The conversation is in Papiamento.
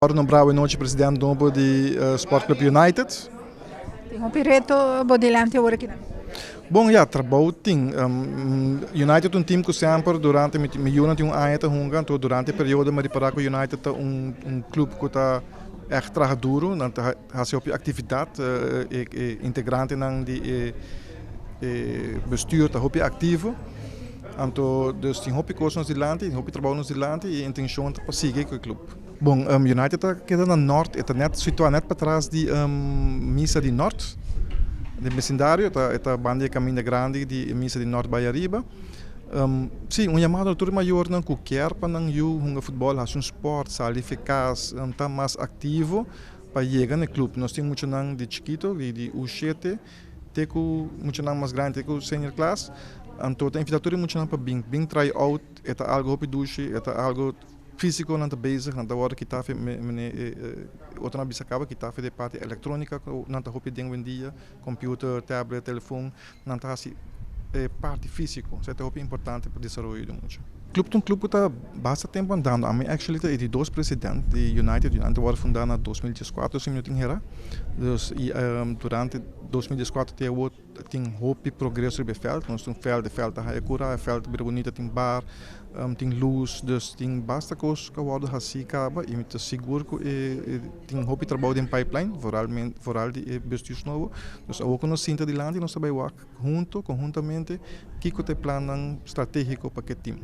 Ora nombra awe nochi president nobo di Sport Club United. Tin hopi reto bo dilanti awor aki nan? Bon ya, trabou tin. United ta un team ku semper durante mi yunan tin un aña ta hunga, anto durante e periodo mi a ripara ku United ta un club ku ta ègt traha duru, nan ta hasi hopi aktividat, e integrantenan di e bestuur ta hopi aktivo. Anto dus tin hopi kos nos dilanti, tin hopi trabou nos dilanti i e intenshon ta pa sigui ku e club. Bon, United ta keda na nort, e ta net situá net patras di misa di nort, den besindario, e ta banda di e kaminda grandi di e misa di nort bai ariba. Sí, un yamado na tur e mayornan ku kier pa nan yu hunga futbòl, hasi un spòrt, sali for kas, ta mas aktivo pa yega na e klup. Nos tin muchanan di chikito, di U7 te ku muchanan mas grandi, te ku senior klas. Anto ta invitá tur e muchanan pa bin, bin try out, e ta algu hopi dushi, e ta algu. Físico nan ta bezig, nan ta wòrdu kitá fe mene e otro nan a bisa kaba kitá fe di e parti elektronika ku nan ta hopi den oyendia, computer, tablet, telefon, nan ta hasi e parti físiko, esei ta hopi importante pa desaroyo di mucha. Club ta un club ku ta basta tempu andando, ami actually ta e di dos president di United, United a wòrdu fundá na 2014 si mi no tin hera, dus i durante 2014 te awor Tin hopi progreso riba e veld. Nos tin un veld, e veld ta haya cura, e veld ta bira bunita, tin bar, tin luz, dus tin basta cos cu a wordo haci caba y mi ta sigur cu e tin hopi trabou den pipeline, vooral di e bestuurs nobo. Dus awor cu nos sinta dilanti nos ta bay wak hunto, conhuntamente, kico ta e plannan strategico pa ke team.